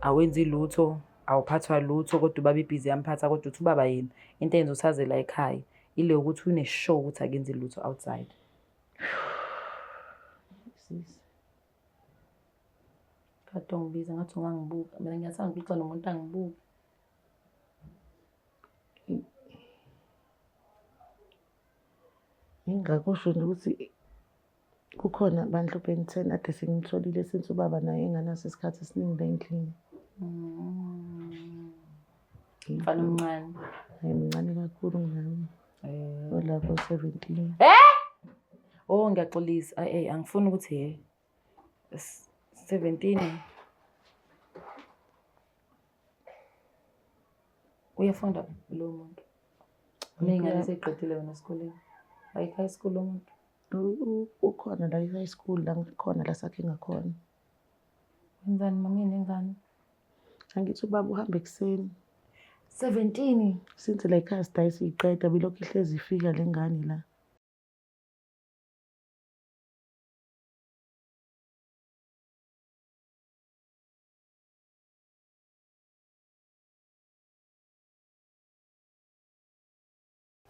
Awenzi lutho, awuphathwa lutho kodwa ubaba ibhizi yamphatha kodwa uthi ubaba yena into eyenza ukuthi aze la ekhaya ile ukuthi une-sure ukuthi akenzi lutho outside. Sisi. Kade ungibiza ngathi ungangibuka. Mina ngiyathanda ukuxoxa nomuntu angibuke. Ngingakusho nje ukuthi kukhona bandla uBen 10 ade sengimtholile since ubaba naye enganaso isikhathi esiningi la endlini. Mfana omncane. Hayi mncane kakhulu kunami. Eh. Olapho 17. Eh? Oh ngiyaxolisa. Ay ay angifuni ukuthi he. 17. Uyafunda lo muntu. Uney'ngane eseyiqedile wena esikoleni. Ayikho high school lo muntu. Ukhona la i-high school la ngikhona la sakhe ngakhona. Wenzani mama inengane? Angithi ubaba uhamba ekuseni. 17. Since la ekhaya sidayisa iqeda bilokhu ihlezi ifika le ngane la.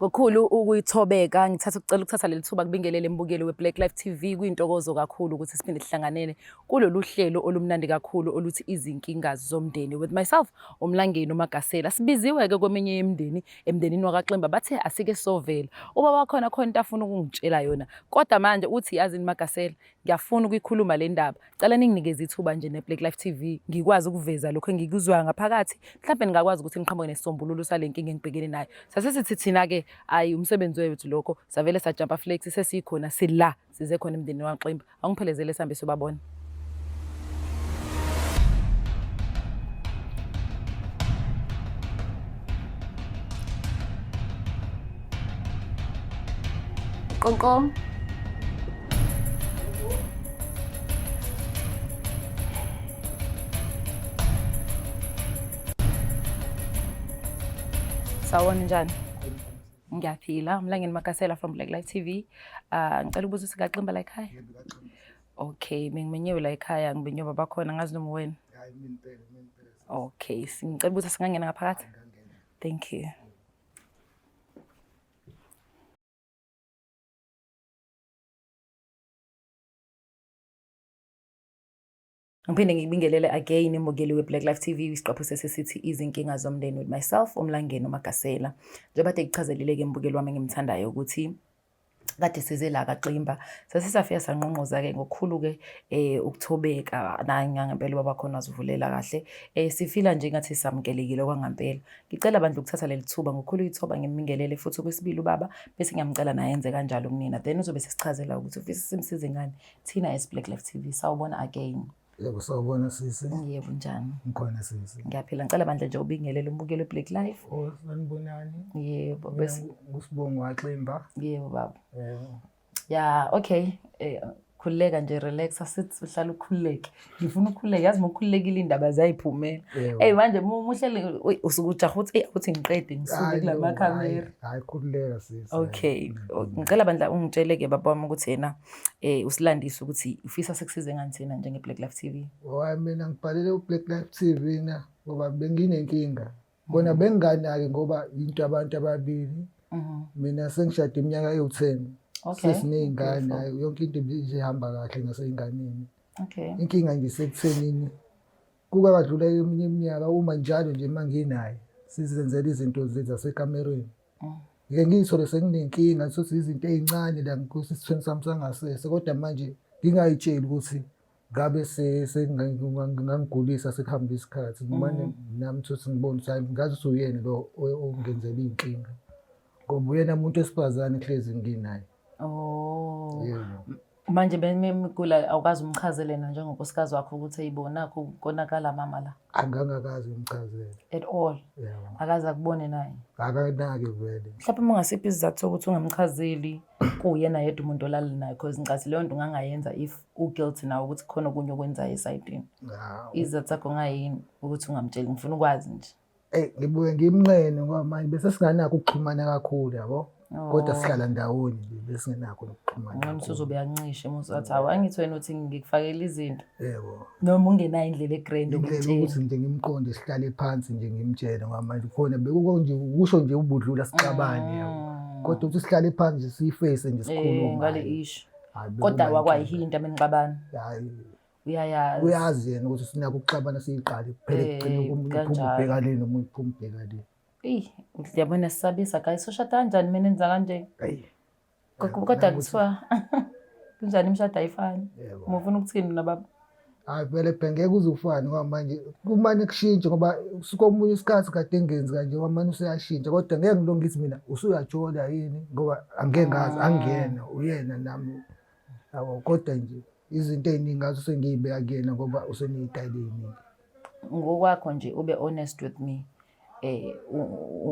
Ngokukhulu ukuyithobeka ngithatha ukucela ukuthatha leli thuba kubingelele mbukeli we-Black Life TV. Kuyintokozo kakhulu ukuthi siphinde sihlanganele kulolu hlelo olumnandi kakhulu oluthi izinkinga zomndeni with myself uMlangeni uMagasela. Sibiziwe-ke kweminye yemindeni emndenini wakaXimba, bathe asike sovela. Ubaba wakhona khona into afuna ukungitshela yona, kodwa manje uthi yazini Magasela, ngiyafuna ukuyikhuluma le ndaba. Cela ninginikeze ithuba nje ne-Black Life TV ngikwazi ukuveza lokho engikuzwayo ngaphakathi, mhlawumbe ningakwazi ukuthi niqhamuke nesisombululo sale nkinga engibhekene nayo. Sase sithi thina-ke ayi umsebenzi wethu lokho, savele sajampa flex sesikhona sila size khona emndenini waXimba. Awungiphelezele sihambe siyobabona. Qonqo. Sawubona njani? Ngiyaphila. Mlangeni Makasela from Black Life TV. Ah ngicela ukubuza ukuthi kaXimba la ekhaya? Okay, bengimenyiwe la ekhaya, ngibenywe baba khona ngazi noma wena. Hayi mina impela, mina impela. Okay, ngicela ukuthi singangena ngaphakathi. Thank you. Ngiphinde ngikubingelele again imbukeli we-Black Life TV isiqephu sesisithi izinkinga zomndeni with myself uMlangeni uMagasela. Njengoba kade ngikuchazelile-ke mbukeli wami engimthandayo ukuthi kade size la kaXimba sase safika sanqonqoza-ke ngokukhulu-ke um ukuthobeka naye ngangempela ubaba khona wazivulela kahle um sifila nje ngathi samukelekile okwangampela. Ngicela bandla ukuthatha leli thuba ngokukhulu ithoba ngimbingelele futhi okwesibili ubaba bese ngiyamcela naye enze kanjalo kunina then uzobe sesichazela ukuthi ufisa simsize ngani thina as Black Life TV. Sawubona again. Yebo sawubona sisi. Yebo njani? Ngikhona sisi. Ngiyaphila. Ngicela bandla nje ubingelele umbukelo Black Life. Oh sanibonani. Yebo bese ngusibongo waximba. Yebo baba. Yebo. Ya okay. Eh khululeka nje relax asithi uhlala ukhululeke. Ngifuna ukukhululeka yazi uma ukhululekile indaba ziyayiphumela. Ey manje uma uhlele usuke ujaha ukuthi ey uthi ngiqede ngisuke kulama camera. Hayi khululeka sisi. Okay. Ngicela bandla ungitshele ke baba wami ukuthi yena eh usilandise ukuthi ufisa sekusize ngani thina njenge Black Life TV. Hayi mina ngibhalele u Black Life TV na ngoba benginenkinga. Kona benginganaki ngoba into abantu ababili. Mina sengishade iminyaka ewu-10. Okay. Sesiney'ngane, hayi yonke into ihamba kahle nasey'nganeni. Okay. Inkinga nje isekuthenini kuke kwadlula eminye iminyaka uma njalo nje uma nginaye sizenzela izinto zethu zasekamerweni. Ngike ngiyithole senginenkinga sothi izinto ey'ncane la kusisithweni sami sangasese kodwa manje ngingayitsheli ukuthi ngabe sengangigulisa sekuhamba isikhathi ngimane nami thothi ngibone ukuthi hayi ngazi ukuthi uyena lo ongenzela iy'nkinga ngoba uyena muntu wesifazane hlezi nginaye. Oh. Yebo. Manje bemigula awukazi umchazele yena njengonkosikazi wakho ukuthi eyibona konakala mama la Angangakazi ngimchazele. at all. Yebo. Akaze akubone naye. Akanaki vele. Mhlawumbe uma ungasiphi isizathu sokuthi ungamchazeli kuyena yedwa umuntu olala naye because ngicathi leyo nto ungangayenza if u-guilty nawe ukuthi khona okunye okwenzayo esayidini. Hawu. Isizathu sakho ngayini ukuthi ungamtsheli ngifuna ukwazi nje. Eyi ngibuye ngimnqene ngoba manje bese singanakho ukuxhumana kakhulu yabo. Kodwa Oh. sihlala ndawonye nje besingenakho nokuxhumana. Ngcono usuzobe uyancisha uma uthi hawu angithi wena uthi ngikufakela izinto. Yebo. Noma ungenayo indlela egrand Indlela yokumtshela. yokuthi nje ngimqonde sihlale phansi nje ngimtshele ngoba manje khona bekuko nje ukusho nje ubudlula sixabane yabo. Kodwa ukuthi sihlale phansi nje siyifese nje sikhulume. Ngale hhayi. issue. Hhayi, Kodwa bekuba wakwayihinta menixabana. inkinga. Hhayi, Uyayazi. uyazi yena ukuthi sinakho ukuxabana siyiqale kuphela ekugcina Eh, omunye uphuma kanjalo. ubheka le nomunye uphuma ubheka le. Eyi, yabona sisabisa guys, soshada kanjani mina enza kanje? Ayi. Kodwa kuthiwa kunjani imishado ayifani. Yebo. Uma ufuna ukuthini mina baba? Hayi vele bhe ngeke uze ufane ngoba manje kumane kushintshe ngoba komunye isikhathi kade engenzi kanje ngoba manje useyashintsha kodwa ngeke ngilonge ngithi mina usuyajola yini ngoba angeke ngazi angiyena uyena nami yabo kodwa nje izinto ey'ningi ngazo sengiy'beka kuyena ngoba useney'tayela ey'ningi. Ngokwakho nje ube honest with me.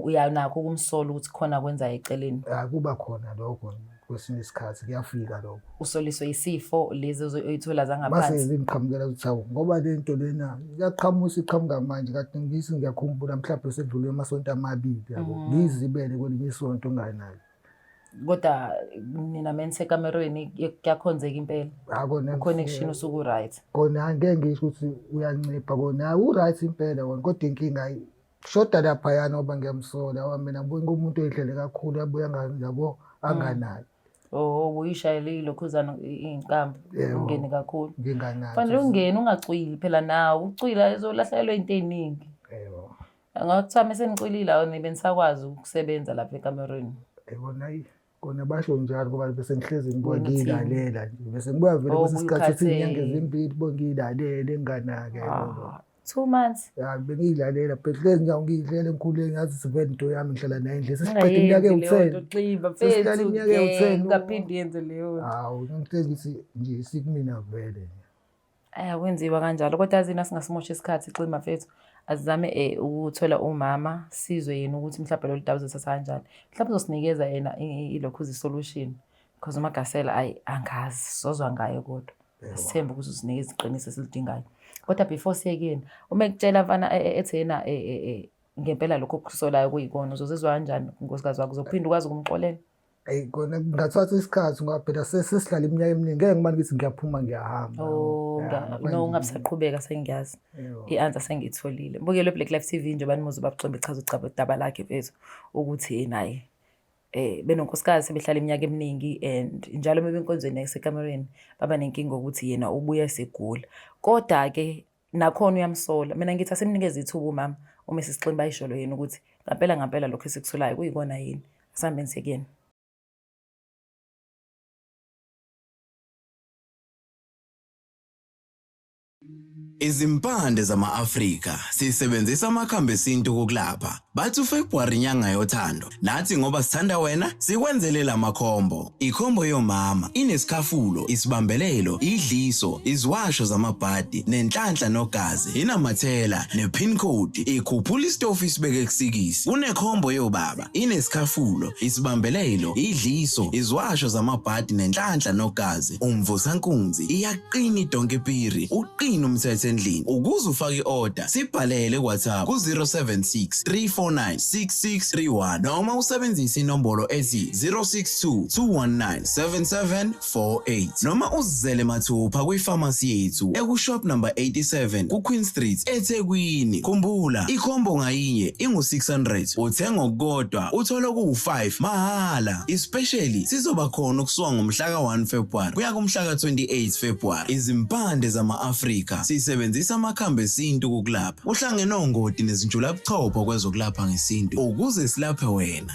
Uyanakho ukumsola ukuthi khona kwenzayo eceleni. Hayi kuba khona lokho kwesinye isikhathi kuyafika lokho. Usoliswe isifo lezi oyithola Mase zangaphansi. zingiqhamukela ukuthi hawu ngoba le nto lena iyaqhamuka iqhamuka manje kade ngithi ngiyakhumbula mhlawumbe sekudlule amasonto amabili yabo ngiyizibele kwelinye isonto nginganaki. Kodwa nina menisekamerweni kuyakhonzeka impela. Akona Connection usuku right. Kona angeke ngisho ukuthi uyancipha kona u-right impela kona kodwa inkinga ayi kushoda laphayana ngoba ngiyamsola ngoba mina ngibuye umuntu oyihlele kakhulu abuye yabo anganaki. Oh, uyishayele ilokhuzana inkambi Yebo. ungene kakhulu. Nginganaki. Fanele ungene ungacwili phela nawe, ucwila uzolahlekelwa into eziningi. Yebo. Ngakuthiwa mase nicwilile awu nibe nisakwazi ukusebenza lapha ekamerweni. Yebo nayi kona basho njalo ngoba bese ngihlezi ngibuya Wena uthini? ngiyilalela nje bese ngibuya vele Oh, kwesinye isikhathi uthi ubuyikhathele. iy'nyanga ezimbili bo ngiyilalele nginganaki yabo. Ah, 2 months. Ya bengiyilalela phela hlezi nje ngiyidlela engikhule ngathi sivele into yami ngihlala naye endlini sesiqeda iminyaka Ungayenzi leyo ewu-10 nto Ximba Sesihlala mfethu. iminyaka ewu-10. Ungaphinde uyenze leyo nto. Hawu ngihlezi ngithi nje sikumina vele nje. Ayi akwenziwa kanjalo kodwa yazini asingasimosha isikhathi Ximba mfethu. Asizame ukuthola umama sizwe yena ukuthi mhlawumbe lolu daba uzothatha kanjani. Mhlawumbe uzosinikeza yena ilokhuza i-solution because uMagasela ayi angazi sozwa ngaye kodwa. Sithembe ukuthi usinikeza iqiniso esilidingayo. Kodwa before siye kuyena, uma ekutshela mfana ethi yena ngempela lokho okusolayo kuyikona uzozizwa kanjani unkosikazi wakho uzophinda ukwazi ukumxolela? Eyi kona kungathatha isikhathi ngoba phela sesihlala iminyaka eminingi ngeke ngimane ngithi ngiyaphuma ngiyahamba. Oh, Ya, ngaphandle no ungabisaqhubeka sengiyazi. Yebo. I-answer sengiyitholile. Mbukelo Black Life TV njengoba nimuzwa ubaba Ximba echaza udaba lakhe mfethu ukuthi naye benonkosikazi sebehlala iminyaka eminingi and njalo uma benkonzweni yasekamerweni baba nenkinga ukuthi yena ubuya esegula. Kodwa ke nakhona uyamsola. Mina ngithi asimnikeze ithuba umama uma sisiximba ayisholo yena ukuthi ngampela ngampela lokho esikutholayo kuyikona yini. Asihambeni siye kuyena. Izimpande zama-Afrika sisebenzisa amakhambi esintu ukulapha. Bathi uFebruary inyanga yothando. Nathi ngoba sithanda wena sikwenzele lamakhombo. Ikhombo yomama inesikhafulo, isibambelelo, idliso, iziwasho zamabhadi, nenhlanhla nogazi, inamathela, nepin code, ikhuphula isitofu isibeke kusikisi. Kunekhombo yobaba inesikhafulo, isibambelelo, idliso, iziwasho zamabhadi nenhlanhla nogazi. Umvusankunzi iyaqina idonke piri, uqina umthetho endlini. Ukuze ufake i-order, sibhalele ku-WhatsApp ku-076 349 6631 noma usebenzise inombolo ethi 062 219 7748 noma uzizele mathupha kwifamasi yethu ekushop number 87 ku-Queen Street eThekwini. Khumbula, ikhombo ngayinye ingu-600, uthenga okukodwa uthola okuwu-5 mahhala. Especially sizoba khona ukusuka ngomhla ka-1 February kuya kumhla ka-28 February. Izimpande zama-Afrika sisebenzisa amakhambi esintu ukukulapha. Uhlangene ongoti nezinjulabuchopho kwezokulapha ngesintu ukuze silaphe wena.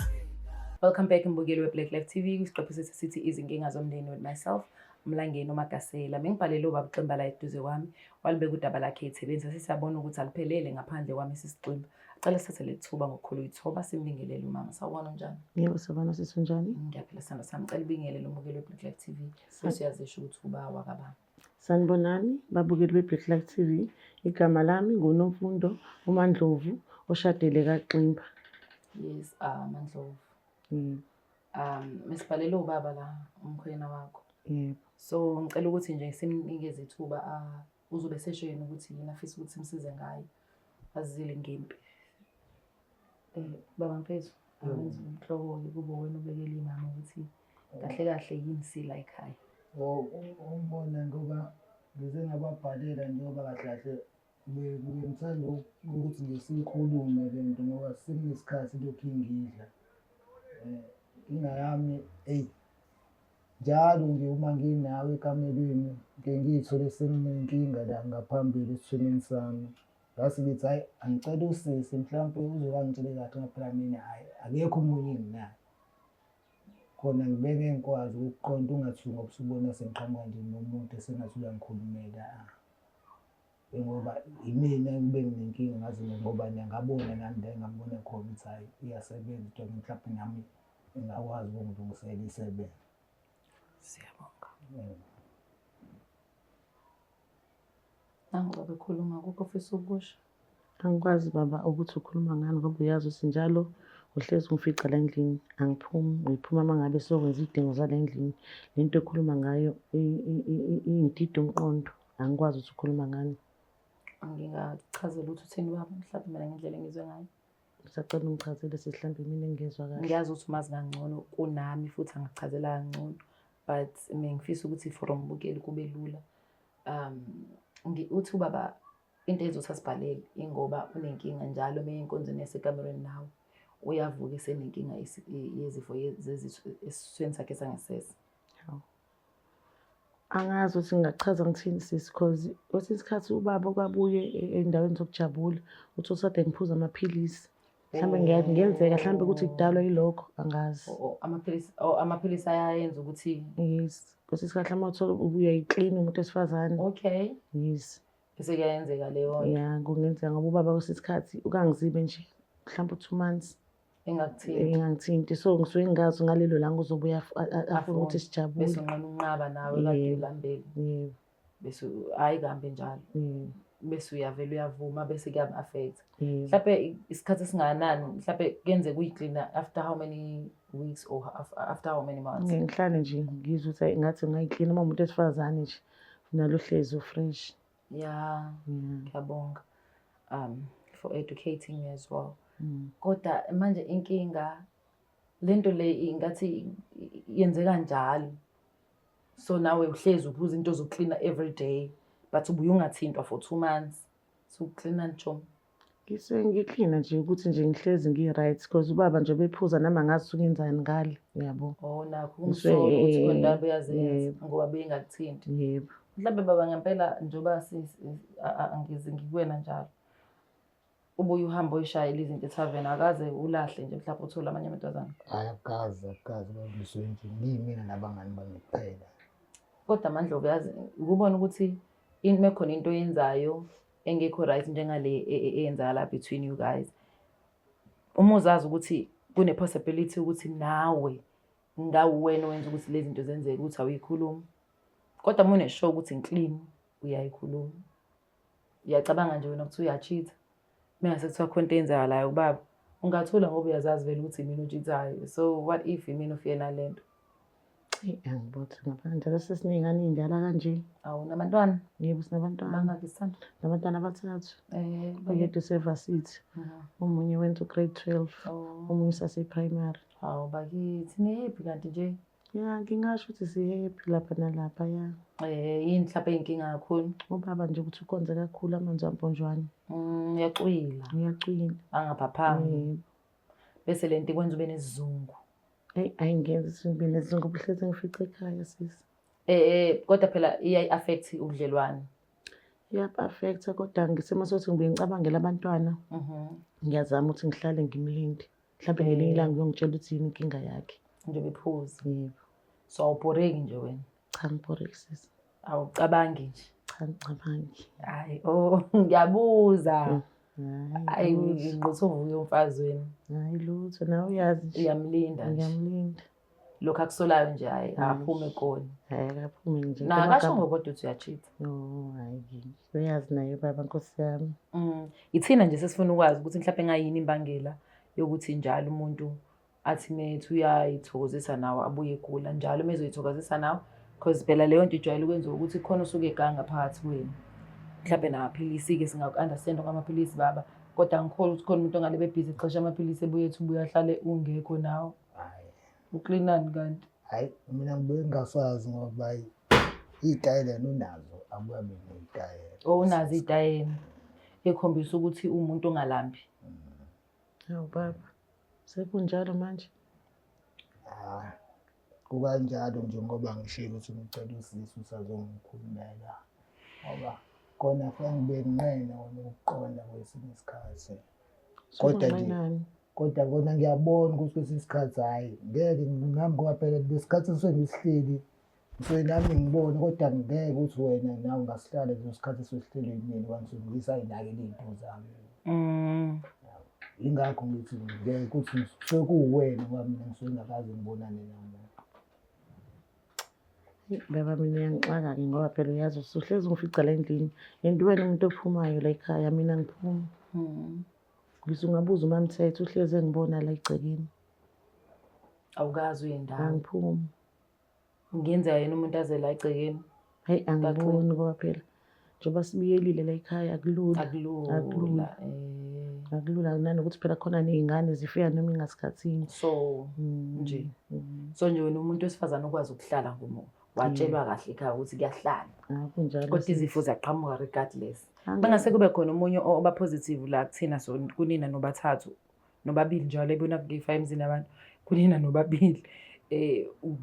Welcome back mbukeli we-Black Life TV kwisiqephu sethu sithi izinkinga zomndeni with myself Mlangeni uMagasela. Mengibhalele ubaba Ximba la eduze kwami walibeka udaba lakhe ethebeni sasiyabona ukuthi aliphelele ngaphandle kwami sisiximba. Cela sithathe leli thuba ngokukhulu ithoba simbingelele umama. Sawubona unjani? Yebo sabona sisi unjani? Ngiyaphila sithando sami. Cela ubingelele umukeli we-Black Life TV bese uyazisho ukuthi uba wakabani. Sanibonani babukeli be-Black Life TV. Igama lami nguNomfundo uMandlovu oshadele kaXimba. Yes, Mandlovu. Yebo. Mesibhalele ubaba la umkhwena wakho. Yebo. So ngicela ukuthi nje simnikeze ithuba uzobe sesho yena ukuthi yena afisa ukuthi simsize ngayo. Azizile ngempi. Baba mfethu, Awenza umhloko-ke kube wena ubekela imama ukuthi kahle kahle yini sila ekhaya. Oh, umbona ngoba ngize ngababhalela njengoba kahle kahle bengithanda ukuthi nje siyikhulume le nto ngoba sekunesikhathi lokhu ingidla. Inkinga yami eyi njalo nje uma nginawe ekamelweni ngike ngiy'thole senginenkinga la ngaphambili esithunini sami. Ngase ngithi hhayi angicele usisi mhlampe uzoke angitshele kahle ngoba phela mina hhayi akekho omunye enginaye. Khona ngibeke ngikwazi ukukuqonda ungathuki ngoba usubona sengiqhamuka nje nomuntu esengathi uyangikhulumela. Ngoba imina ngibe nginenkinga ngaze ngoba ngabona nami la engabona khona ukuthi hhayi iyasebenza into mhlawumbe nami ingakwazi ukungilungisela isebenze. Siyabonga. Nangu baba ekhuluma akukho ofisa ukusho. Angikwazi baba ukuthi ukhuluma ngani ngoba uyazi ukuthi njalo uhlezi ungifica la endlini angiphumi ngiphuma uma ngabe sokwenza iy'dingo zala endlini. Le nto ekhuluma ngayo iyingidida umqondo angikwazi ukuthi ukhuluma ngani. Ngingachazela ukuthi uthini baba mhlawumbe mina ngendlela engizwe ngayo. Ngisacela ungichazele sisi mhlawumbe mina engingezwa kahle. Ngiyazi ukuthi umazi kangcono kunami futhi angakuchazela kangcono but mina ngifisa ukuthi for umbukeli kube lula. Uthi ubaba into eyenza ukuthi asibhalele ingoba unenkinga njalo uma enkonzweni yasekamerweni nawe uyavuka esenenkinga yezifo zezitho esisweni sakhe sangasese. Hawu. Angazi ukuthi ngingachaza ngithini sisi cause kwesinye isikhathi ubaba kwabuye ey'ndaweni zokujabula uthi usade ngiphuza amaphilisi. Mhlawumbe kungenzeka mhlawumbe ukuthi kudalwa yilokho angazi. Oh, amaphilisi ayayenza ukuthi Yes. Kwesinye isikhathi mhlawumbe uthola uyayiklina umuntu wesifazane. Okay. Yes. Bese kuyayenzeka leyo nto. Ya, kungenzeka ngoba ubaba kwesinye isikhathi ukangizibe nje mhlawumbe u-2 months. Engakuthinti. Engangithinti. So ngisuke ngingazi ngalelo langa uzobuya afune ukuthi sijabule. Bese unqena unqaba nawe kade ulambele. Yebo. Bese hhayi kambi njalo. Yebo. Bese uyavela uyavuma bese kuyam-affect. Yebo. Mhlawumbe isikhathi esingakanani mhlawumbe kuyenzeka uyiklina after how many weeks or after how many months? Ngeke ngihlale nje ngizwe ukuthi hhayi ngathi ngingayiklina uma umuntu wesifazane nje nalo hlezi ufresh. Yeah, ngiyabonga for educating me as well. Kodwa manje inkinga lento le ingathi yenzeka njalo. So nawe uhlezi uphuza into zokuklina every day but ubuye ungathintwa for 2 months. So uklina nje. Ngisuke ngiklina nje ukuthi nje ngihlezi ngi-right because ubaba nje bephuza nami angazi ukuthi ungenzani ngale, uyabo. Oh, nakho Ngisuke, kumsola ukuthi khona indaba uyazenza yebo. ngoba beyingakuthinti. Yebo. Mhlawumbe baba ngempela njengoba angizi ngikuwena njalo. Ubuye uhambe uyishayele izinto ethaveni akaze ulahle nje mhlawumbe uthole amanye amantombazane. Hhayi akukaze, akukaze ngisuke nje ngiyimina nabangani bami kuphela. Kodwa Mandlovu yazi ukubona ukuthi uma khona into oyenzayo engekho right njengale eyenzakala between you guys. Uma uzazi ukuthi kune possibility ukuthi nawe ngawuwena owenza ukuthi lezi zinto zenzeke ukuthi awuyikhulumi. Kodwa uma une-sure ukuthi ngiclean uyayikhuluma. Uyacabanga nje wena ukuthi uyacheat. Mengase kuthiwa khona into eyenzakalayo kubaba, ungathula ngoba uyazazi vele ukuthi imina ocheatayo. So what if imina ufike nalento? Eyi, angiboni ngaphandle njalo sesiney'ngane ey'ndala kanje. Awu, nabantwana? Yebo, sinabantwana. Bangaki sithando? Nabantwana abathathu. Oyedwa usevasithi. Omunye wenza u-grade 12. Omunye usase-primary. Hawu bakithi, ni-happy kanti nje? Ya, ngingasho ukuthi si-happy lapha nalapha, ya. Yini mhlawumbe eyinkinga kakhulu? Ubaba nje ukuthi ukhonze kakhulu amanzi amponjwana. Uyacwila. Uyacwila. Angaphaphami. Yebo. Bese le nto ikwenza ube nesizungu. Eyi, ayingenzi ukuthi ngibe nesizungu, ubuhlezi ngifice ekhaya sisi. Kodwa phela iyayi-affect ubudlelwane. Iyab-affect-a kodwa ngisimo sokuthi ngibuye ngicabangele abantwana. Ngiyazama ukuthi ngihlale ngimlinde. Mhlawumbe ngelinye ilanga uyongitshela ukuthi yini inkinga yakhe. Njengoba ephuza. Yebo. So awubhoreki nje wena? Cha, ngibhoreki sisi. Awucabangi nje? Cha, ngicabangi. Hayi, oh, ngiyabuza. Hayi, Hayi, lutho. ngiqotho uvuke umfazi wena. Hayi lutho, nawe uyazi nje. Uyamlinda nje. Ngiyamlinda. Lokhu akusolayo nje, hayi, akaphume kona. Hayi, akaphume nje. Na, akasho ngoba kodwa uthi uyacheat. Oh, hayi. Uyazi naye baba, Nkosi yami. Ithina nje sesifuna ukwazi ukuthi mhlawumbe ngayini imbangela yokuthi njalo umuntu athi methu uyayithokozisa nawe abuye egula njalo uma ezoyithokozisa nawe, because phela leyo nto ijwayele ukwenziwa ukuthi khona usuke eganga phakathi kwenu. Mhlawumbe namaphilisi-ke singaku-understand kwamaphilisi baba, Kodwa angikholwa ukuthi khona umuntu ongale bebhizi exesha amaphilisi ebuye ethi ubuye ahlale ungekho nawe. Hhayi. Uklinani kanti? Hhayi, mina ngibuye ngingasazi ngoba hhayi, iy'tayela yena unazo, abuye abe ney'tayela. Oh, unazo iy'tayela. Ekhombisa ukuthi uwumuntu ongalambi. Hawu baba, sekunjalo manje. Ah, kukanjalo nje ngoba ngishilo ukuthi ngicela usisi usazongikhulumela ngoba kona fanele ngibe nginqena kona ukuqonda kwesinye isikhathi. Kodwa nje Sokunqenani? kodwa kona ngiyabona ukuthi kwesinye isikhathi hhayi ngeke nami ngoba phela lesikhathi esisuke ngisihleli ngisuke nami ngibone kodwa ngeke ukuthi wena nawe ungasihlala leso sikhathi esuke sihlelwe yimina ngoba ngisuke ngisayinakele iy'nto zami. Yingakho ngithi ngeke ukuthi kusuke kuwuwena ngoba mina ngisuke ngingakaze ngibonane namuntu. Eyi, Baba mina uyangixaka-ke ngoba phela uyazi usuhlezi ungifica la endlini and wena umuntu ophumayo la ekhaya mina ngiphuma. Ngize ungabuza uMamthetho uhlezi engibona la egcekeni. Awukazi uye ndawo. Angiphumi. Kungenzeka yini umuntu aze la egcekeni? Hayi angiboni ngoba phela njengoba sibuyelile la ekhaya akulula. Akulula. Akulula. Akulula nanokuthi phela khona ney'ngane zifika noma ingasikhathini. So nje. So nje wena umuntu wesifazane ukwazi ukuhlala ngomu watshelwa kahle ekhaya ukuthi kuyahlala. Ah, kunjalo. Kodwa izifo ziyaqhamuka regardless. Bangase kube khona omunye oba positive la kuthina so kunina nobathathu nobabili njalo ebona kuyifa emzini abantu kunina nobabili.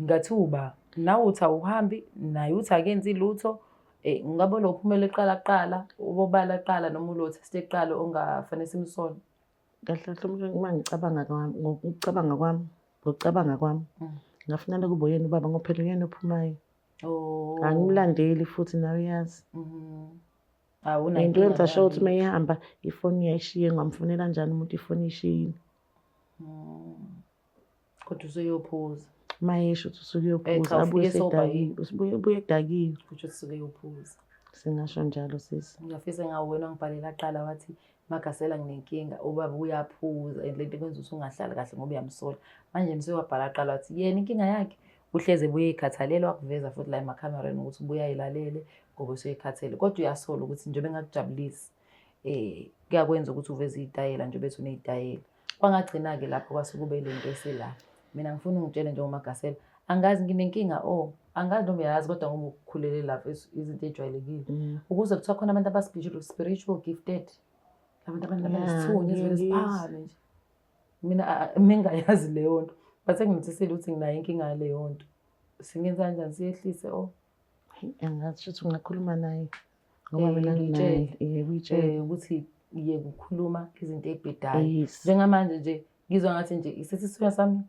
Ngathi uba nawe uthi awuhambi naye uthi akenzi lutho. Ngabe lo phumela eqala kuqala ubobala kuqala noma ulo test eqala ongafanele simsole. Kahle kahle uma ngicabanga kwami, ngokucabanga kwami, ngokucabanga kwami, ngafunana kube uyena ubaba ngoba phela uyena ophumayo. Angimlandeli futhi nawe uyazi. Awunayo Into yenza inkinga sure ukuthi naye. uma ehamba ifoni uyayishiya, ngingamfonela kanjani umuntu ifoni ishiyile. Kodwa usuyophuza. Uma esho ukuthi usuke uyophuza, Cha, abuye ufike sober esedakiwe. yini? Usubuye, ubuye edakiwe. Kusho ukuthi usuke uyophuza. Singasho njalo sisi. Ngiyafisa ngawe wena wangibhalela kuqala wathi Magasela nginenkinga, ubaba uyaphuza and lento ikwenza ukuthi ungahlali kahle ngoba uyamsola. Manje nisuke wabhala kuqala wathi yena inkinga yakhe uhleze ebuye ey'khathalele, wakuveza futhi la emakhamereni ukuthi ubuye ayilalele ngoba usuke ekhathele. Kodwa uyasola ukuthi njengoba engakujabulisi kuyakwenza ukuthi uveze iy'tayela njengoba ethi uney'tayela. Kwangagcina-ke lapho kwase kube le nto esila. Mina ngifuna ungitshele njengoMagasela, angazi nginenkinga oh, angazi noma uyayazi kodwa ngoba ukhulele lapho izinto ey'jwayelekile. Ukuze kuthiwa khona abantu aba-spiritual, spiritual gifted. Abantu abanesithunywa ezivele siphakame nje. Mina mingayazi leyo nto. But sengimthisile ukuthi nginayo inkinga yaleyo nto. Singenza kanjani siyehlise oh? Angazi shuthi ungakhuluma naye. Ngoba mina nginaye. Ngitshele. Uyitshele. Ukuthi yeka ukukhuluma izinto ey'bhedayo. Yes. Njengamanje nje ngizwa ngathi nje isesisuya sami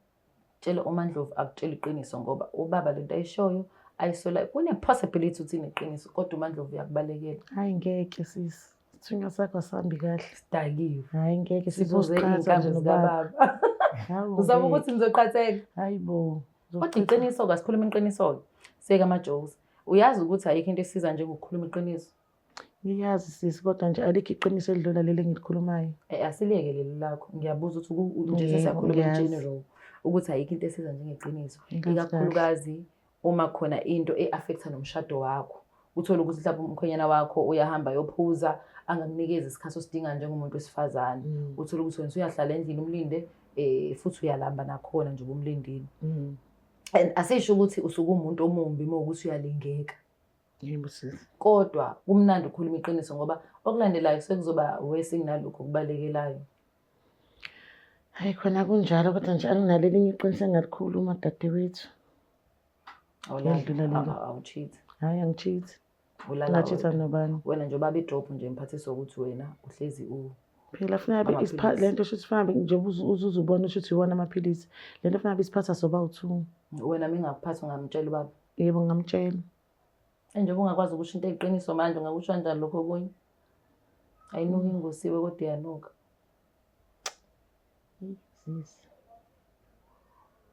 tshela uMandlovu akutshela iqiniso ngoba ubaba lento ayishoyo ayisola kune possibility ukuthi ineqiniso kodwa uMandlovu uyakubalekela. Hayi ngeke sisi. Isithunywa sakho asihambi kahle. Sidakiwe. Hayi ngeke Sibuze sizoqhatha iy'nkambi nje nobaba. zikababa. Hawu, Usaba ngeke. ukuthi nizoqhatheka. Hayi bo. Kodwa iqiniso-ke asikhulume iqiniso-ke. Siyeke ama-jokes. Uyazi ukuthi ayikho into esiza njengokukhuluma iqiniso. Ngiyazi sisi kodwa nje alikho iqiniso elidlula leli engilikhulumayo. Asiliyeke leli lakho. Ngiyabuza ukuthi nje Yebo, sesiyakhuluma in ngiyazi. general ukuthi ayikho into esiza njengeqiniso. Ngiyazi kahle. Ikakhulukazi uma khona into e-affecta nomshado wakho. Uthole ukuthi mhlawumbe umkhwenyana wakho uyahamba ayophuza angakunikezi isikhathi osidingayo njengomuntu wesifazane. Uthole ukuthi wena usuyahlala endlini umlinde futhi uyalamba nakhona nje ubumlindile. And asisho ukuthi usuke umuntu omumbi uma ukuthi uyalingeka. Yebo sisi. Kodwa kumnandi ukukhuluma iqiniso ngoba okulandelayo sekuzoba worse kunalokho okubalekelayo. Hayi khona kunjalo kodwa nje anginalo elinye iqiniso engalikhuluma dadewethu. Awulali, Ngiyadlula lelo. awucheat. Hayi angicheat. Ulala Ngingacheat wedwa. nobani? Wena nje ubaba idrop nje mphathiswa ukuthi wena uhlezi u Phela funeka abe Amaphilisi. lento shuthi funa abe nje uzuze ubone shuthi iwona amaphilisi. Lento funeka abe isiphatha soba u2. Wena mingakuphatha ungamtshela ubaba? Yebo ngingamtshela. Njengoba ungakwazi ukusho into eyiqiniso manje ungakusho kanjani lokho okunye? Ayinuki ingosiwe kodwa iyanuka. Sisi.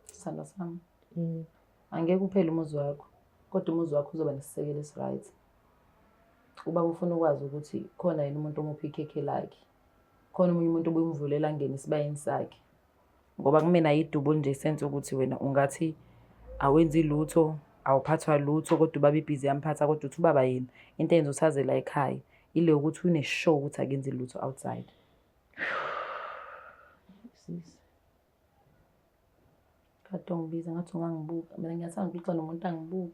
Sithandwa sami. Angeke uphele umuzi wakho, kodwa umuzi wakho uzoba nesisekelo esi-right. Ubaba ufuna ukwazi ukuthi khona yini umuntu omupha ikhekhe lakhe. Khona omunye umuntu obuyimvulela angene esibayeni sakhe. Ngoba kumina ayidubo nje sense ukuthi wena ungathi awenzi lutho, awuphathwa lutho kodwa ubaba ibhizi yamphatha kodwa uthi ubaba yena into eyenza ukuthi aze la ekhaya ile ukuthi une-sure ukuthi akenzi lutho outside. Sisi. Kade ungibiza ngathi ungangibuka. Mina ngiyathanda ukuxoxa nomuntu angibuke.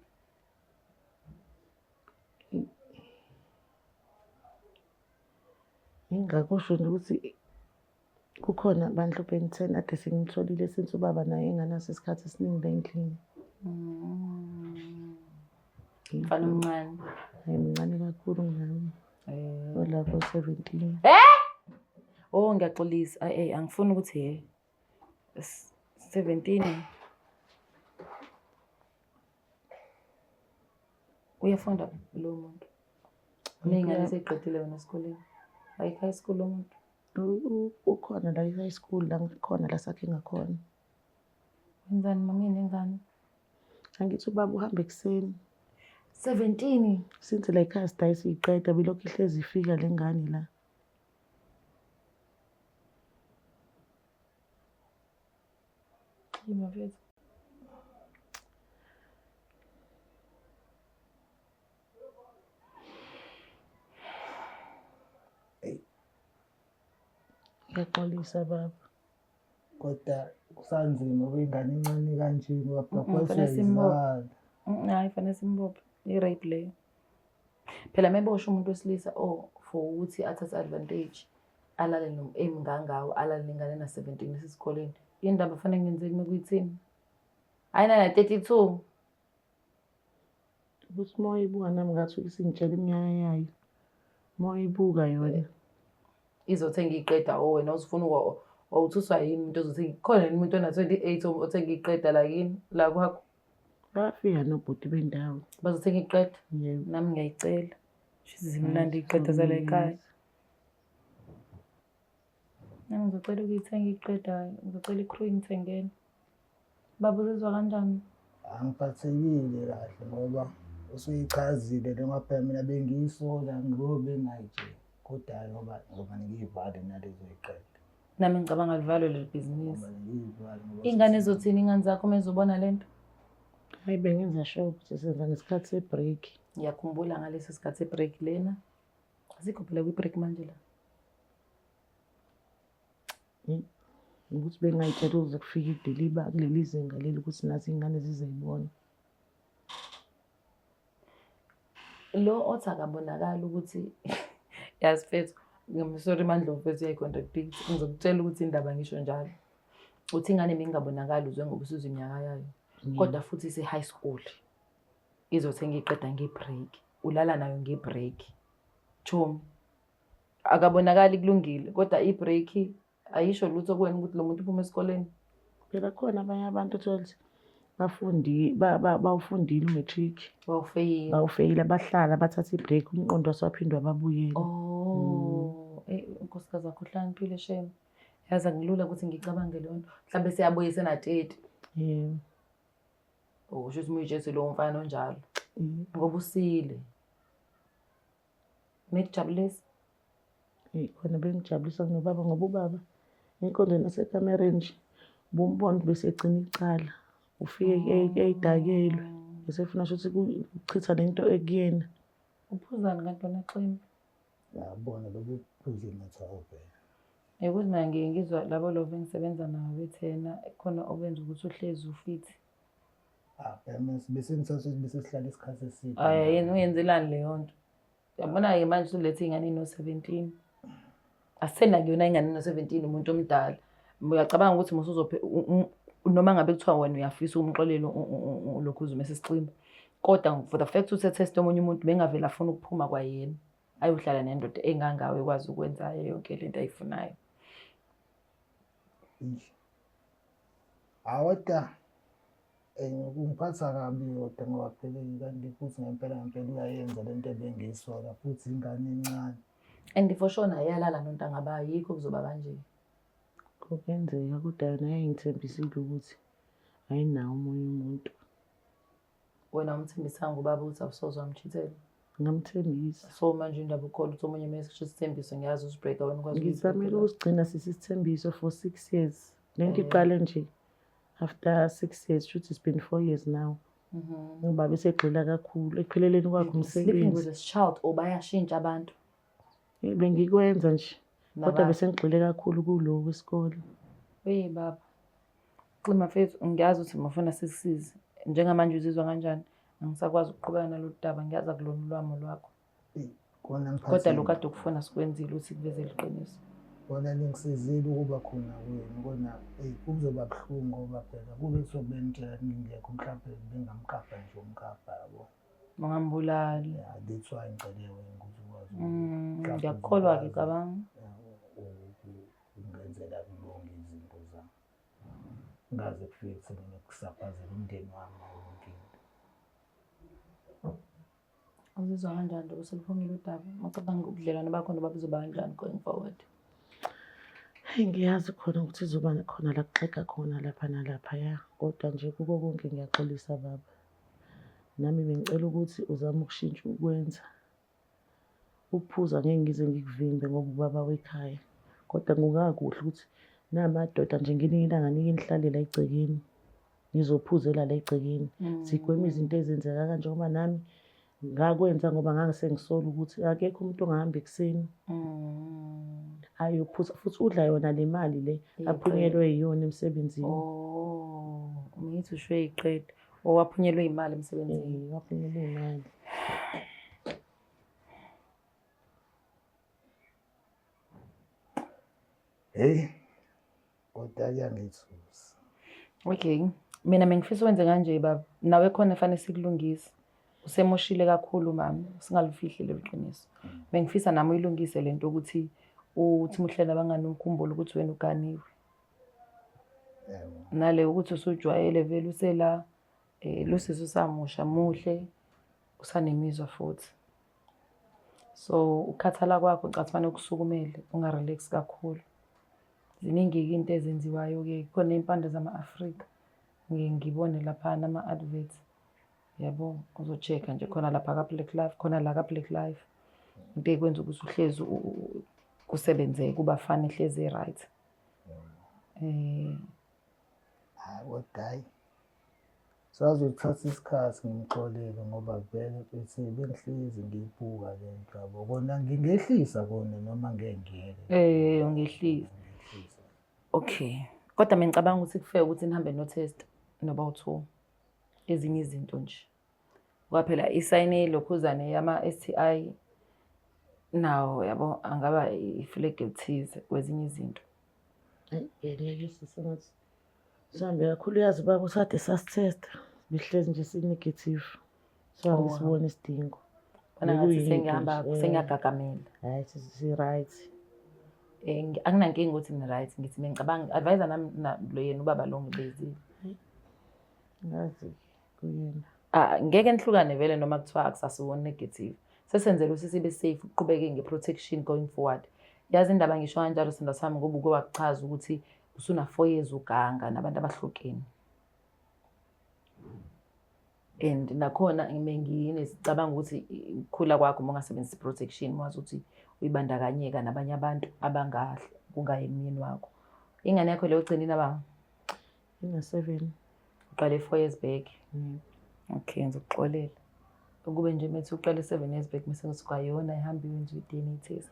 Ngingakusho nje ukuthi kukhona bandla uBen 10 ade sengimtholile since ubaba naye enganaso isikhathi esiningi la endlini. Mfana omncane. Hayi mncane kakhulu kunami. Olapho 17. Oh ngiyaxolisa. Ay ay angifuni ukuthi he. 17. Uyafunda lo muntu. Uney'ngane eseyiqedile wena esikoleni. Ayikho high school lo muntu. Ukhona la i-high school la ngikhona la sakhe ngakhona. Wenzani mama inengane? Angithi ubaba uhamba ekuseni. 17. Since la ekhaya sidayisa iyiqeda bilokhu ihlezi ifika le ngane la. Xima mfethu. Ngiyaxolisa baba. Kodwa kusanzima kwingane encane kanje ngoba phela Fanele simbophe. kwesiyayizala. Hayi fanele simbophe. I-rape leyo. Phela meboshwa umuntu wesilisa oh for ukuthi athathe advantage alale emngangawo alale nengane na-17 esesikoleni. Indaba fanele ngenzeki mekuyithini? Hayi nana 32. Ukuthi uma uyibuka nami ngathi isingitshela iminyaka yayo. Uma uyibuka yona. Izothenga iqeda oh wena uzifuna wawuthuswa yini umuntu ozothenga khona yini umuntu ona-28 othenga iqeda la kini la kwakho? Bayafika nobhuti bendawo. Bazothenga iqeda? Yebo. Nami ngiyayicela. Shuthi zimnandi iqeda zala ekhaya. Nami ngizocela ukuyithenga iqeda, ngizocela i-crew ingithengele. Baba uzizwa kanjani? Angiphathekile kahle ngoba usuyichazile le ngoba phela mina bengiyisola ngoba bengayitsheli. Kodwa ngoba ngoba ngiyivale nalezo yiqeda. Nami ngicabanga livalwe leli bhizinisi. Ngoba ngiyivale ngoba Ingane izothini ingane zakho uma izobona le nto? Hayi bengenza sure ukuthi senza ngesikhathi se-break. Ngiyakhumbula ngaleso sikhathi se-break lena. Asikho phela kwi-break manje la. Ukuthi bengayitshela ukuze kufike idiliba kuleli zinga leli ukuthi nazi iy'ngane zizeyibona. Lo othi akabonakali ukuthi yazi mfethu, sorry Mandlovu mfethu uyayi-contradict. Ngizokutshela ukuthi indaba ngisho njalo. Uthi ingane mingabonakali uzwe ngoba usuzwa iminyaka yayo. Kodwa futhi ise-high school. Izothenga iqeda nge-break. Ulala nayo nge-break. Chomi. Akabonakali kulungile kodwa i-break ayisho lutho kuwena ukuthi lo muntu uphuma esikoleni. Phela khona abanye abantu uthola ukuthi bawufundile u-matric. Bawufeyila. Bawufeyila bahlala bathatha i-break umqondo wasewaphinde wababuyela. Oh, unkosikazi wakho uhlakaniphile shame. Yazi akulula ukuthi ngicabange leyo nto. Mhlawumbe seyabuya esena-30. Yebo. Usho ukuthi umuyitshetse lowo mfana onjalo. Ngoba usile. Mekujabulisa? Khona bengijabulisa nobaba ngoba ubaba enkonzweni nasekamereni nje bumbona ukuthi bese egcina icala. Ufike eyidakelwe. Bese efuna shuthi ukuchitha lento ekuyena. Uphuzani kanti wena Ximba? Yabona lobu phuzu nathawo phela. Ukuthi mina ngiye ngizwa labo love engisebenza nabo bethena khona obenza ukuthi uhlezi ufithi. Ah, phela bese ngithatha ukuthi bese sihlala isikhathi eside. Ayi yena uyenzelani leyo nto? Yabona-ke manje usulethe ingane eno-17. Asitheni akuyona ingane eno-17 umuntu omdala. Uyacabanga ukuthi musuzophe noma ngabe kuthiwa wena uyafisa umxolelo lokhu uzume sesiximba. Kodwa for the fact ukuthi etheste omunye umuntu bengavele afuna ukuphuma kwayena. Ayohlala nendoda engangawe ekwazi ukwenza yonke lento ayifunayo. Awoda kungiphatha kabi kodwa ngoba phela kanti futhi ngempela ngempela uyayenza lento ebengiyisola futhi ingane encane. And for sure naye iyalala nontanga bayo yikho kuzoba kanje. Kungenzeka kodwa yona yayingithembisile ukuthi ayinawo omunye umuntu. Wena umthembisanga ubaba ukuthi awusoze wamchithela? Ngamthembisa. So manje indaba ukhona ukuthi omunye uma esisho isithembiso ngiyazi usibreaka wena ukwazi Ngizamile ukusigcina sisi isithembiso for 6 years. Lento iqale nje after 6 years, shuthi it's been 4 years now. Ubaba esegxila kakhulu ekupheleleni kwakhe Sleeping with umsebenzi. this child or bayashintsha abantu. Bengikwenza nje. Kodwa Nabaphi? bese ngigxile kakhulu kulo wesikole. Hey baba. Xima mfethu, ngiyazi ukuthi mafuna sikusize. Njengamanje uzizwa kanjani? Angisakwazi ukuqhubeka nalolu daba, ngiyazi akulona ulwamo lwakho. Eyi, kona Kodwa ngiphathekile. lokhu kade ukufuna sikwenzile ukuthi kuvezele iqiniso. Kona ningisizile ukuba khona kwenu, kona eyi kuzoba buhlungu ngoba phela kube kuthiwa benitshela ngingekho mhlawumbe bengamkapa nje umkapa yabo. Ungambulali. Yeah, that's why ngicele wena ukuthi ukwazi mhlawumbe Ngiyakukholwa-ke uzokwazi, cabanga. ukungenzela kulunge izinto zami. Ngaze kufike ekuthenini kusaphazele umndeni wami nayo yonke into. Uzizwa kanjani njengoba seluphumile udaba? Ucabanga ubudlelwane bakho nobaba buzoba kanjani going forward? Hhayi, ngiyazi khona ukuthi izoba khona la kuxega khona lapha nalaphaya, kodwa nje kuko konke ngiyaxolisa baba. Nami bengicela ukuthi uzame ukushintsha ukwenza. Ukuphuza ngeke ngize ngikuvimbe ngoba ubaba wekhaya, kodwa kungakuhle ukuthi namadoda nje ngelinye ilanga nike nihlale la egcekeni, nizophuzela la egcekeni. Sigweme izinto ezenzeka kanje ngoba nami ngakwenza ngoba ngangisengisola ukuthi akekho umuntu ongahamba ekuseni ayophuza, futhi udla yona le mali le aphunyelwe yiyona emsebenzini. Oh, ngithi usho iqeda. Owaphunyelwe imali emsebenzini. Eh, waphunyelwe imali. Hheyi, kodwa kuyangithusa. Okay. Mina bengifisa wenze kanje baba. Nawe khona fanele sikulungise. Usemoshile kakhulu mama, singalufihli leli qiniso. Bengifisa nami uyilungise lento ukuthi uthi muhlela abangani umkhumbule ukuthi wena uganiwe. Yebo. Nale ukuthi usujwayele vele usela lusisi usamusha muhle usanemizwa futhi. So ukukhathala kwakho ngicabanga fanele ukusukumele ungarelax kakhulu. Ziningi-ke into ezenziwayo-ke, khona iy'mpande zama-Afrika. Ngiye ngibone laphana ama-adverts, yabo, uzo-check-a nje khona lapha ka-Black Life, khona la ka-Black Life. Into ekwenza ukuthi uhlezi kusebenzeke kubafana ihlezi i-right. Hhayi kodwa hhayi, sazothatha isikhathi ngimxolele ngoba vele mfethu bengihlezi ngiyibuka le nto yabo. Kona ngingehlisa kona noma ngeke ngiyeke. Ungehlisa. Ngingehlisa. Okay. Kodwa mina ngicabanga ukuthi kufeke ukuthi nihambe no-test noba u-two. Ezinye izinto nje. Ngoba phela isayini lokhuzane yama-S_T_I nawo yabo angaba i-flag elithize kwezinye izinto. Hhayi, ngeke sisi ngathi sihambe kakhulu. Uyazi baba usade sasithesta, bihlezi nje si-negative. So Oh, wow. angisiboni isidingo. Bona ngathi Bekuyinto sengihamba nje, eh. sengiyagagamela. Hhayi, si-right. Anginankinga ukuthi ni-right, ngithi bengicabanga advisor nami lo yena ubaba lo ngibezile. Ngazi kuyena. Ah, ngeke nihlukane vele noma kuthiwa akusasiwona negative. Sesenzela ukuthi sibe safe uqhubeke nge-protection going forward. Yazi indaba ngisho kanjalo sithandwa sami ngoba uke wakuchaza ukuthi usuna 4 years uganga nabantu abahlukene. And nakhona nginesicabanga ukuthi ukukhula kwakho uma ungasebenzisi protection wazi ukuthi uyibandakanyeka nabanye abantu abangahle kungayi emyeni wakho. Ingane yakho leyo ugcina inabanga? Ina-7. Uqale 4 years back. Okay, ngizokuxolela. Ukube nje methi uqale 7 years back mase ngithi kwayona ihambe iyenze i-DNA test.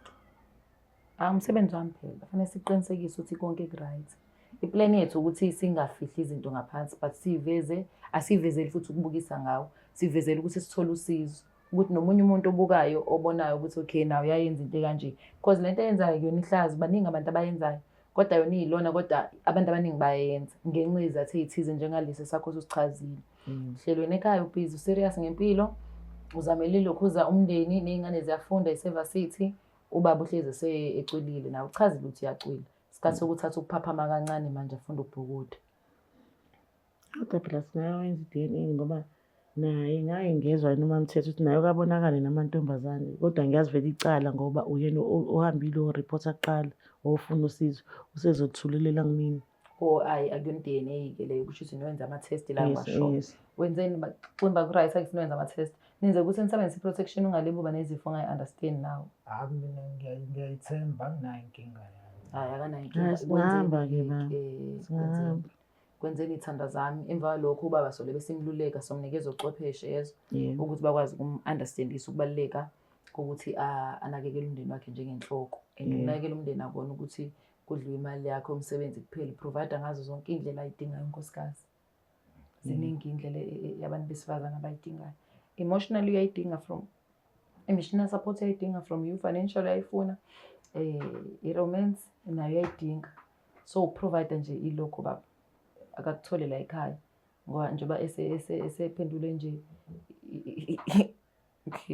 Ah, umsebenzi wami phela fanele siqinisekise ukuthi konke ku-right. I-plan yethu ukuthi singafihli izinto ngaphansi but siveze, asivezeli futhi ukubukisa ngawo. Sivezele ukuthi sithole usizo. Ukuthi nomunye umuntu obukayo obonayo ukuthi okay nawe uyayenza into ekanje. Because lento eyenzayo kuyona ihlazo, baningi abantu abayenzayo. Kodwa yona iyilona, kodwa abantu abaningi bayayenza ngenxa yezizathu ey'thize njengalesi sakho osusichazile. Uhleli wena ekhaya ubhizi userious ngempilo, uzamele lokhuza umndeni ney'ngane ziyafunda isevasithi, ubaba uhlezi ecwilile nawe uchazile ukuthi uyacwila. Isikhathi sokuthatha ukuphaphama kancane manje afunde ukubhukuda. Kodwa phela singayenza i-D_N_A ngoba naye ngake ngezwa yena uMamthetho ukuthi naye ukabonakale namantombazane, kodwa ngiyazi vele icala ngoba uyena ohambile orephotha kuqala ofuna usizo, usezothulelela kumina. Oh, ayi akuyona i-D_N_A-ke leyo, kusho ukuthi niwenza ama-test la Yes, ngasho. yes. Wenzeni ximba ku-right akuthi niwenza ama-test. Nenze ukuthi nisebenzise i-protection ungalibi uba nezifo ongayi-understand nawe. Hayi mina ngiyayithemba, anginayo inkinga yayo. Hhayi akanayo inkinga. Hhayi, singahamba-ke ba. Singahamba. Kwenzeni iy'thandwa zami. Emva kwalokho ubaba sole besimluleka somnikeza uchwepheshe yezwa Yebo. ukuthi bakwazi ukum-understandisa ukubaluleka Ukuthi anakekele umndeni wakhe njengenhloko. And ukunakekela umndeni akona ukuthi kudliwe imali yakho umsebenzi kuphela, provide ngazo zonke iy'ndlela ayidingayo unkosikazi. Ziningi iy'ndlela abantu besifazane abayidingayo. Emotionally uyayidinga from emotional support uyayidinga from you, financial uyayifuna, i-romance nayo uyayidinga. So ukuprovide nje ilokho baba akakuthole la ekhaya, ngoba njengoba esephendule nje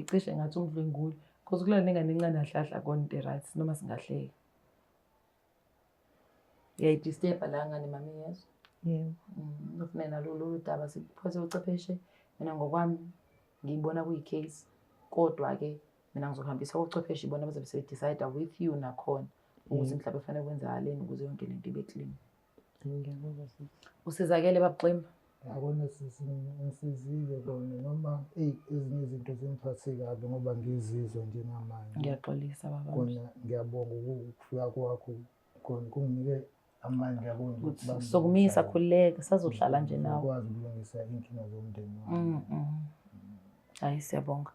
cishe ngathi umdlwenguli, because ukulala nengane encane ahlahla akona into e-right noma singahleka. Uyayidisturb-a la ngane mami, yezwa? Yebo. Ufune nalo lolu daba sikuphathe ucwepheshe. Mina ngokwami ngiyibona kuyi-case, kodwa-ke mina ngizohambisa kochwepheshe, ibona bazobe sebe-decide with you nakhona ukuthi mhlawumbe kufanele kwenzakaleni ukuze yonke lento ibe clean. Ngiyabonga sisi. Usizakele babuximba? Yabona sisi, ngisizile kona noma eyi ezinye izinto zingiphathe kabi ngoba ngizizwa njengamanje. Ngiyaxolisa baba. Kona ngiyabonga ukufika kwakho, kona kunginike amandla yabona ukuthi Sokumisa, khululeka, sazohlala nje nawe. Ngikwazi ukulungisa iy'nkinga zomndeni wami. Hayi, siyabonga.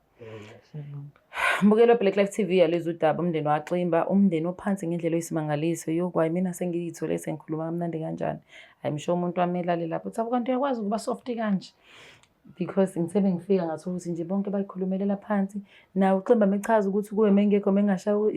Siyabonga. Mbukelo Black Life TV, yalezi udaba umndeni waximba, umndeni ophansi ngendlela oyisimangaliso. Yo, kwayi mina sengiyithole sengikhuluma kamnandi kanjani. I'm sure umuntu wami elale lapho uthi kanti uyakwazi ukuba soft kanje. Because ngithe bengifika ngathola ukuthi nje bonke bayikhulumelela phansi. Nawe uximba mechaza ukuthi kuwe mengekho mengashaya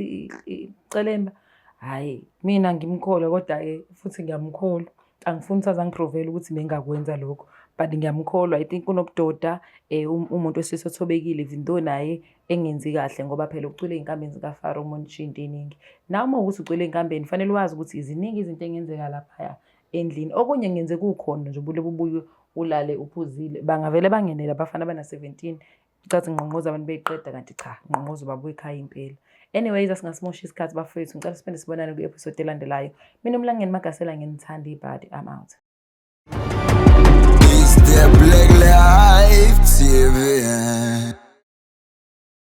icelemba. Hhayi, mina ngimkholwa kodwa-ke futhi ngiyamkholwa. Angifuni ukuthi aze angiprovele ukuthi bengingakwenza lokho, but ngiyamkholwa. I think unobudoda, umuntu wesilisa othobekile, even though naye engenzi kahle, ngoba phela ucwile ey'nkambeni zikaFaro umuntu ushiya into eningi. Nawe uma kuwukuthi ucwile ey'nkambeni kufanele wazi ukuthi ziningi izinto ey'ngenzeka laphaya endlini. Okunye kungenzeka ukhona nje ubuye ubuye ulale uphuzile, bangavele bangene labafana abana-17, ucathi ngqongqoza abantu beyiqeda, kanti cha, ngqongqoza ubaba ekhaya impela. Anyways, asingasimoshi isikhathi bafowethu, ngicela siphinde sibonane kwi-episode elandelayo. Mina uMlangeni Magasela nginithanda ibhadi, I'm out. It's the Black Life TV.